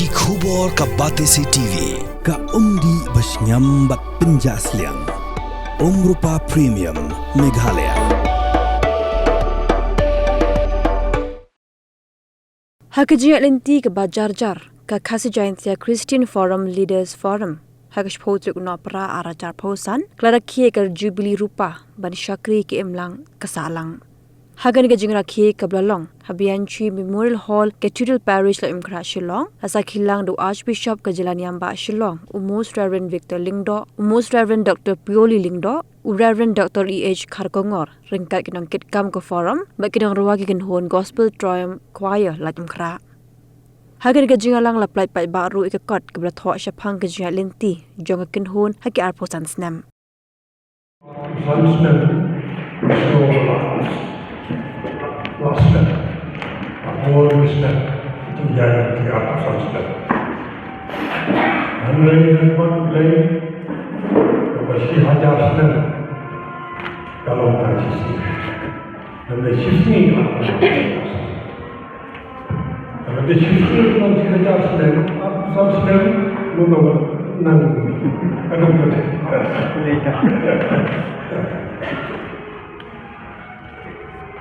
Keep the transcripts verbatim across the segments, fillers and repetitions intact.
Ki khubor ka Batesi T V, ka umdih ba shngiam bad pynjah sliang. Umrupa Premium, Meghalaya. Ha ka jingïaid lynti kaba jar jar, ka Khasi Jaintia Christian Forum Leaders Forum ha ka shiphew tarik u Nohprah ar hajar arphew san ka la rakhe ïa ka Jubilee Rupa ban shakri ki imlang ka sahlang. Ha kane ka jingrakhe kaba la long ha Bianchi Memorial Hall, Cathedral Parish, Laitumkhrah, Shillong, ha sakhi lang da u Archbishop ka Jyllaniam Bah Shillong, u Most Reverend Victor Lyngdoh, u Most Reverend Doctor Pioli Lyngdoh, u Reverend Doctor E H Kharkongor, ryngkat ki nongkitkam ka Forum bad ki nongrwai ki kynhun Gospel Triumph Choir, Laitumkhrah. Ha kane ka jingïalang la pynlait paidbah ruh ïa ka kot kaba la thoh shaphang ka jingïaid lynti jong ka kynhun ha ki arphew san snem. San snem, so last, last snem, a bor snem, jingïaid lynti arphew san snem. Hynrei hynrei kaba shi hajar snem ka long tang shisien. Lada shisien la, lada shisien la shi hajar snem, arphew san snem, nang, nang, nang,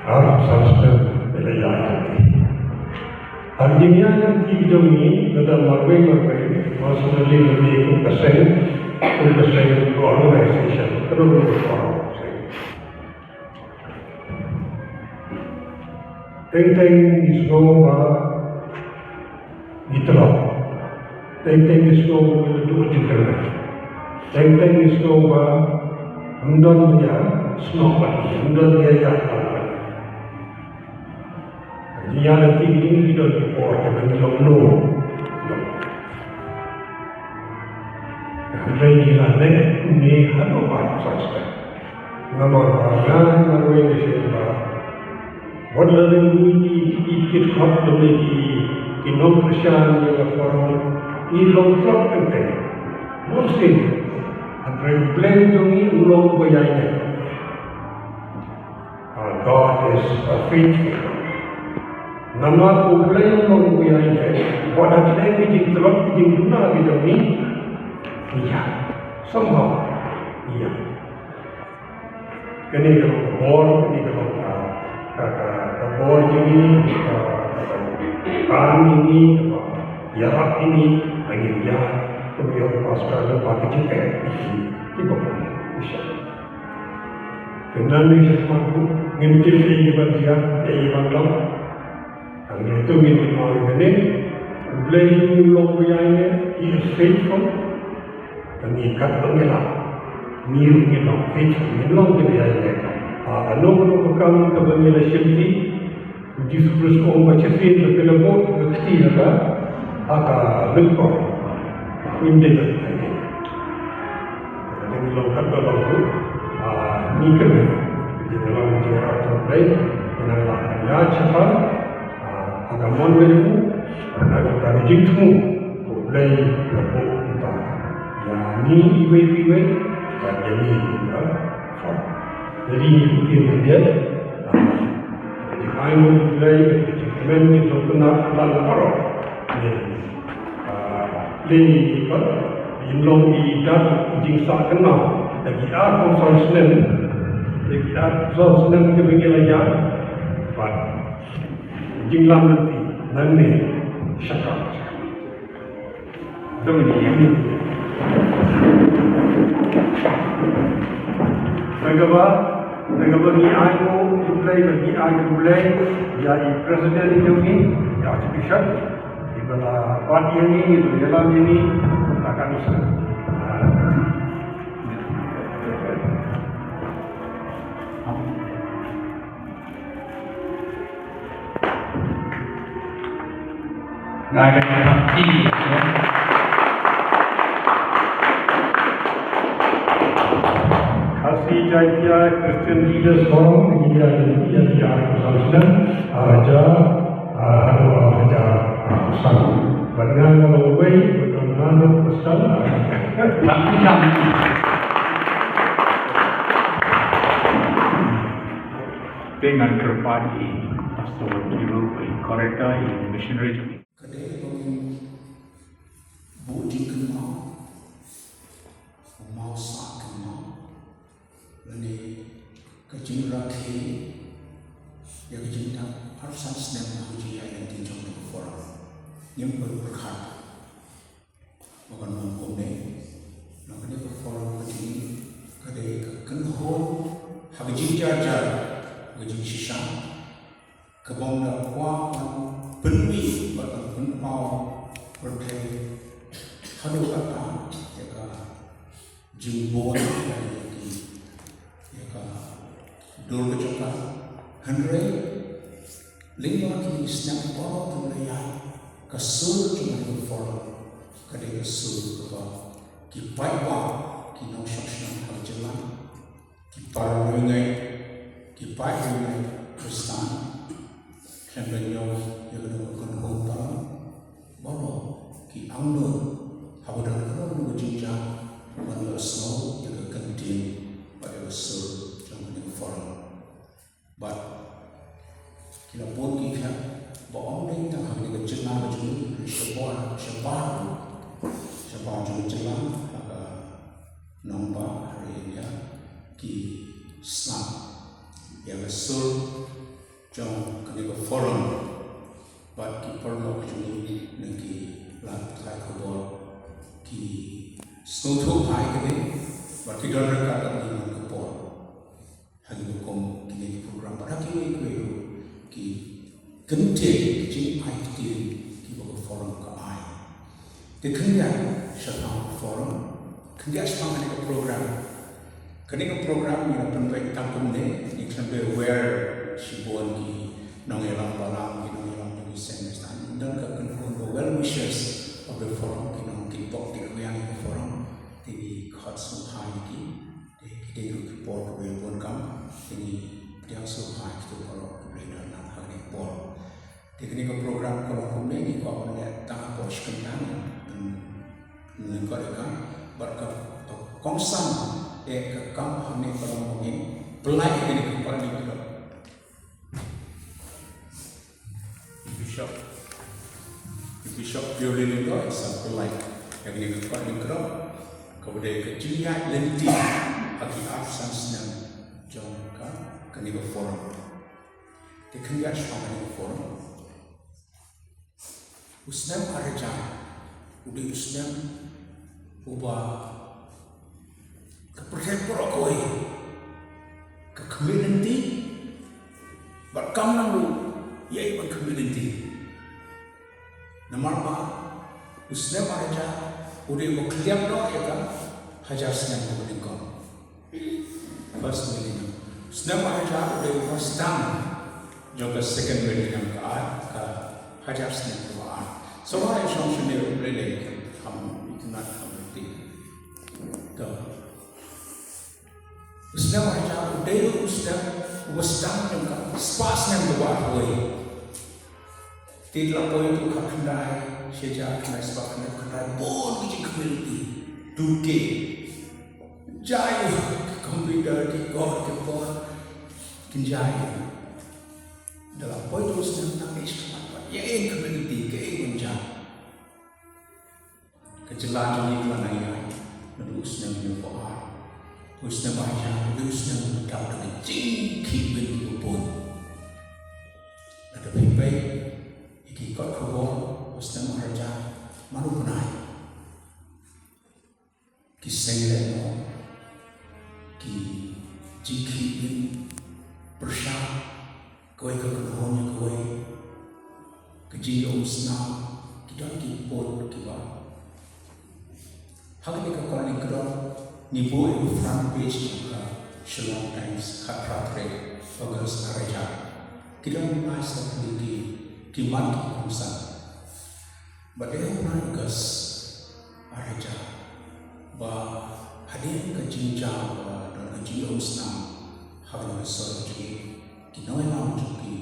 arphew san snem, ila ïa. Ar jingïaid lynti jong ngi, lada marwei marwei, personally, lada ka seng, ka seng, ka organization, ka organization. Teng teng ngi sngew ba ngi tlot. Teng teng ngi sngew ba ngi la duh jingkyrmen. Teng teng ngi sngew ba ym don ïa snoh bad ym don ïa ïa. Ngi ïa lynti ngi don ki por kiba ngi long low. Hynrei ngi la leh kumne haduh ba sa step. Namar ba nga, nga ruh nga shem ba wat la dang ngi ki, ki, ki khot lane ki, ki nongkyrshan ïa ka Forum, ngi long tlot teng teng. Bun sien. Hynrei U Blei jong ngi u long uba ïaineh. Our God is a faithful God. Namar U Blei u long uba ïaineh, wat hapdeng ki jingtlot ki jingduna ki jong ngi, ïa, somehow, ïa. Kane ka long ka bor, kane ka long ka, ka, ka, ka bor jong ngi, ka, ka, ka kam jong ngi, kaba ïarap ïa ngi, ba ngin ïa, kum ïa u pastor, ba ka jingeh, kiba bun, Isha. Te nangne shakhmat ruh ngin tip ïa i ban jia, ïa i ban long. Hynrei to ngin ïa ong ïa kane, U Blei jong ngi u long uba ïaineh, he is faithful. Te ngi katba ngi lah, ngi ruh ngin long faithful, ngin long kiba ïaineh. Ha kano kano ka kam kaba ngi la shimti, U Jisu Khrist u ong ba shisien ba phi la bud ka kti ha ka, ha ka lyngkor, ngin dei ban ai. Te ngi long katba long ruh, ah, ngi kyrmen, ngi long jingïarap jong U Blei, ngi nang lah ban ïaid shaphang, ah, ha ka mon ka jong u, ha ka jingthmu, U Blei u la buh kumta ïa ngi iwei pa iwei, bad ïa ngi ruh. Te ngi ktien khyndiat, ah, Ai nguh ïa U Blei, ka jingkmen, ka jingkmen, ka jingkmen baroh. Ïa, ah, lei pat, ïa long i dat, i jingsah kynmaw, da ki arphew san snem, da ki arphew san snem kiba ngi la ïaid, bad jinglam lynti, nangne, shakam. Dong ni ni. Nang kaba, nang kaba ngi ai nguh ïa U Blei, ngi ai nguh ïa U Blei, ïa i president jong ngi, ïa Archbishop, iba la bat ïa ngi, iba la ïalam ïa ngi, ta ka misa. Nga kyrpad ïa Khasi Jaintia Christian Leaders Forum, ngi ïa, ïa, ïa, ar hajar, ar hajar, ar hajar. Bad nga nga long uwei, bad nga nga long pastor. Te ngan kyrpad ïa i pastor, ïa i curator, ïa i missionary jong ngi. Ka dei ba ngin Ngim pyrkhat ba kan long kumne. Na kane ka forum ka jong ngi ka dei ka kynhun ha ka jingjar jar, ha ka jingshisha, ka bym da kwah ban pynmih bad ban pynpaw pyrthei haduh katta ïa ka jingbun ïa ki, ïa ka dur ka jong ka. Hynrei lyngba ki snem baroh ki la ïaid, ka sur jong ka forum ka dei ka sur kaba ki paidbah, ki nongshong shnong ha ka jylla, ki para riewngeit, ki paid riewngeit Khristan, khlem da ñiew ïa kano kano ka kynhun paidbah, baroh ki angnud ha ba don kano kano ka jingjia ban ïohsngew ïa ka kyntien bad ïa ka sur jong kane ka forum. Bad ki la bun ki khlem, ba ym dei tang ha kane ka jylla ka jong ngi, shabar, shabar, shabar jong ka jylla, ha ka nongbah ha ri India, ki sngap ïa ka sur jong kane ka forum. Bad ki paralok jong ngi na ki lad pathai khubor ki sngewthuh ïa kane, bad ki don ryngkat bad ngi man ka por ha ki rukom kine ki program, bad ha kiwei kiwei ruh ki kyntien, ki jingai ktien kiba ka forum ka ai. Te khyndiat shaphang forum, khyndiat shaphang kane ka program. Kane ka program ngi la pynbeit tang kumne, ngi khlem da wer shibun ki nongïalam balang, ki nongïalam jong ki seng Khristan. Don ka kynhun ba well wishers of the forum, ki nong, ki bok ki rwiang ka forum. Te ngi khot sngewbha ïa ki. Te ki dei ruh ki por kiba bun kam, te ngi pdiang sngewbha ïa kito baroh kiba la don lang ha kane ka por. Te kane ka program ka long kumne, ngi kwah ban leh tang hapoh shi kynta, ngi lyngkot ïa ka, bad ka, ka kongsan eh ka kam hangne ka long ba ngin pynlait ïa kane ka Kordor Lyngkdop. Bishop, Bishop Piolin Lyngdoh sa pynlait ïa kane ka Kordor Lyngkdop, kaba dei ka jingïaid lynti ha ki arphew san snem jong ka, kane ka forum. Te khyndiat shaphang kane ka forum. U snem ar hajar u dei u snem uba ka pyrthei baroh kawei ka khmih lynti, bad kam nang ruh ïa ban khmih lynti. Namar ba u snem ar hajar u dei uba khlieh noh ïa ka hajar snem kaba nyngkong. First millennium. Snem ar hajar u dei u ba sdang jong ka second millennium, ka ar, ka hajar snem kaba ar. Sngewbha ïa shong shane ruh lei lei, kham itynnad kham lynti. To. U snem ar hajar u dei u snem u ba sdang jong ka spah snem kaba arphew wei. Te la poi tu khatkhyndai, shi hajar khyndai spah khyndai, khyndai bun ki jingkhmih lynti, two K. Jia ïa ki computer, ki code, ki code, kin jia ïa. Da la poi tu snem tang ïa shi khmat pat, ïa ïa khmih lynti, kaei ban jia. Ka jylla jong ngi ka la nang ïaid naduh u snem hynñiew phew ar. U snem ar hajar, u snem uba dap da ka jingkhih win kaba bun. Lada phi peit ïa ki kot khubor, u snem ar hajar, mano u bnai? Ki seng lehnoh, ki jingkhih win pyrshah, kawei ka kynhun ïa kawei, ka jingïaumsnam, ki don ki pud kiba. Ha kane ka Kordor Lyngkdop ngi buh ïa ka front page jong ka Shillong Times, khatphra tarik August ar hajar. Ki don lai spah tylli ki, ki mat ki kongsan. Bad dei ha u bnai August ar hajar ba hadien ka jingjia ba don ka jingïaumsnam ha kane ka sor jong ngi, ki nongïalam jong ki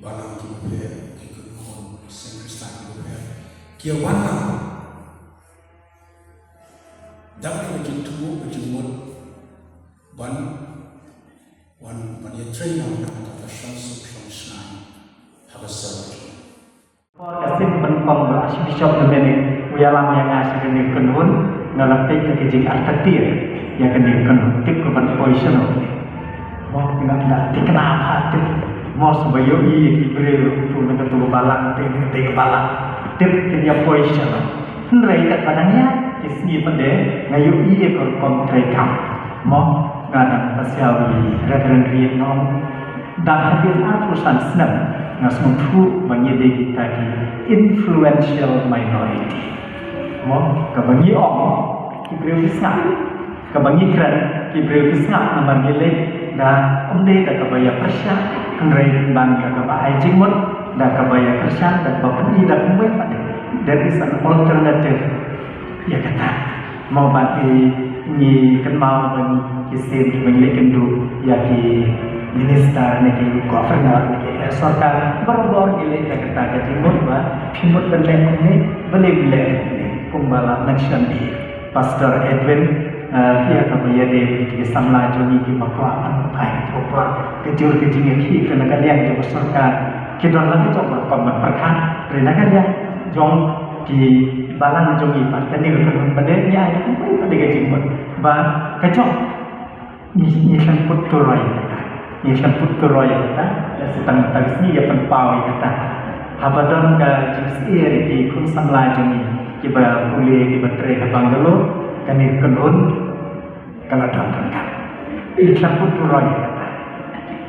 balang kiba pher, ki kynhun seng Khristan kiba pher, ki ïa wan lang da kane ka jingthmu ka jingmut ban wan ban ïatrei lang na kata ka shongsuk shongshngaiñ ha ka sor jong ngi. Por ka sien pynpom ba Archbishop Dominic u ïalam ïa nga sha kane ka kynhun, nga la peit da ka jingartatien ïa kane ka kynhun, tip ka ban poi shano. Mo nga da thikna bha tip. Mo shu ba ïohi ïa ki briew tu na katu ka balang, te na kate ka balang. tip kin ïa poi sha. Hynrei katba dang ïaid ki sngi pat de nga ïohi ïa ka rukom treikam. Mo, nga dang pasiaw ïa i Reverend Ried Nong. Dang hadien arphew san snem nga sngewthuh ba ngi dei kita ki influential minority. Mo, kaba ngi ong ki briew ki sngap. Kaba ngi kren ki briew ki sngap namar ngi leh da ym dei da kaba ïa pyrshah, hynrei ban da kaba ai jingmut, da kaba ïa pyrshah, da kaba pyni da kumwei pat. There is an alternative. Ïa kata mo ba ki ngi kynmaw ba ngi ki sien ki ba ngi leh kynduh ïa ki minister ne ki governor ne ki sorkar, barabor ngi leh da kata ka jingmut ba phi mut ban leh kumne, balei leh kumne, kumba la mention i Pastor Edwin, eh, ïa kaba ïadei bad ki samla jong ngi kiba kwah ban phai ka por ka jur ka jingïakhih ka na ka liang jong ka sorkar. Ki don la ki jong ba rukom ban pyrkhat, hynrei na ka liang jong ki balang jong ngi pat kane ka kynhun ba dei ngi ai da kumba ka dei ka jingmut ba ka jong ngi, ngi khlem put turoi ïa kata. Ngi khlem put turoi ïa kata. Ïa sitang kata ka sngi ïa pynpaw ïa kata. Haba don ka jingsyier ïa ki khun samla jong ngi kiba pule kiba trei ha Bangalore, kane ka kynhun ka la don ryngkat. Ngi khlem put turoi ïa kata.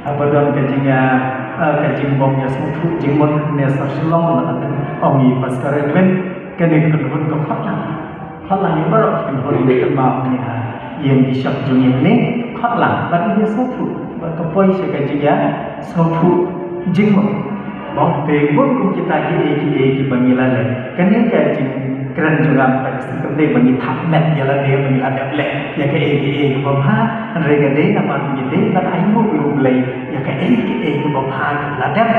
Haba don ka jing, ah, ka jingbym ïa sngewthuh jingmut ne sar Shillong, ong i Pastor Edwin, kane ka kynhun ka khot lang. Khot lang ïa baroh ki kynhun, ïa kynmaw ïa ïing bishop jong ngi ne, khot lang bad ïa sngewthuh bad ka poi sha ka jingïa sngewthuh jingmut. Bad te bun kum kita kiei kiei kiba ngi la leh. Kane ka jingkren jong nga mynta ka sngi kam dei ba ngi thap met ïa lade ba ngi la dep leh ïa kaei kaei kaba bha, hynrei ka dei namar ngi dei ban ainguh ïa U Blei ïa kaei kaei kaba bha kaba la dep.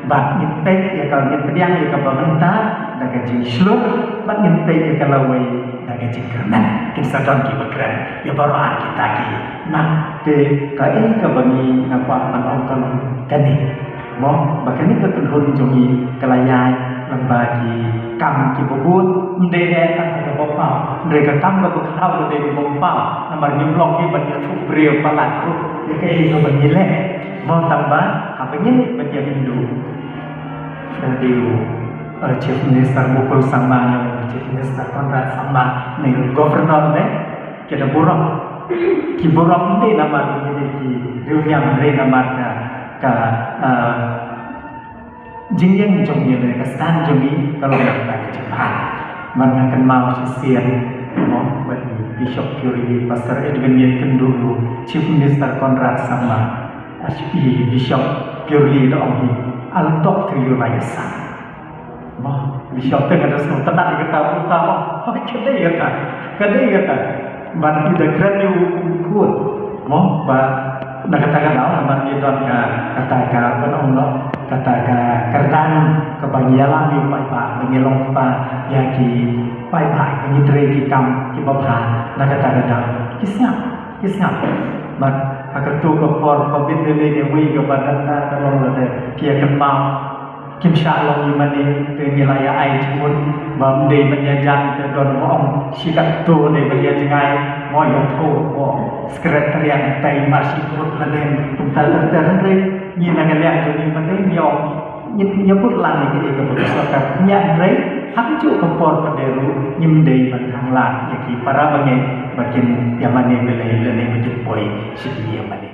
Bad ngin peit ïa ka, ngin pdiang ïa kaba mynta da ka jingshlur, bad ngin peit ïa ka lawei da ka jingkyrmen. Kin sa don kiba kren ïa baroh ar kita ki. Nangta kaei kaba ngi, nga kwah ban ong ka long kane. Mo, ba kane ka kynhun jong ngi ka la ïaid lyngba ki kam kiba bun, ym dei ne tang kaba paw, hynrei ka kam kaba khraw ka dei kaba paw. Namar ngim long ki ban ïathuh briew palat ruh ïa kaei kaba ngi leh. Mo, tang ba haba ngi leit ban ïakynduh, ka dei u, eh, Chief Minister Mukul Sangma ne u Chief Minister Conrad Sangma ne u Governor ne, ki da burom. Ki burom ym dei namar ngi dei ki riewniam, hynrei namar ka, ka, eh, jingïeng jong ngi ne ka stand jong ngi ka long kata ka jingbha. Bad nga kynmaw shisien mo ba i Bishop Purley, Pastor Edwin ïakynduh u Chief Minister Conrad Sangma. I Bishop Purley da ong hi, "I'll talk to you like a son." Mo, Bishop te ka da sngewtynnat ïa kata, uta mo. Ka dei kata, ka dei kata. Bad i da kren ïa u khun. Mo, ba na kata ka daw namar ngi don ka, kata ka, ban ong noh, kata ka kyrdan kaba ngi ïalam ïa u paidbah, ba ngi long kpa ïa ki paidbah, ba ngi trei ki kam kiba bha. Na kata ka daw ki sngap, ki sngap. Bad ha kato ka por Covid ne ne, ne wei kaba dang na ka long lade, ki ïa kynmaw. Kim shah long ïa mane, te ngi la ïa ai jingmut ba ym dei ban ïa jan, te don ba ong shi katto ne ban ïa jngai, mo ïa tho mo secretariat tai mar shi mut lane kumta ter ter, hynrei ngi na ka liang jong ngi mane ngi ong ngin ïa put lang ïa ka, ïa ka sorkar, ngi hynrei ha kajuh ka por pat de ruh ngim dei ban thang lad ïa ki para bangeit ba kin ïa mane Blei lane ba kin poi sha ki ïa mane.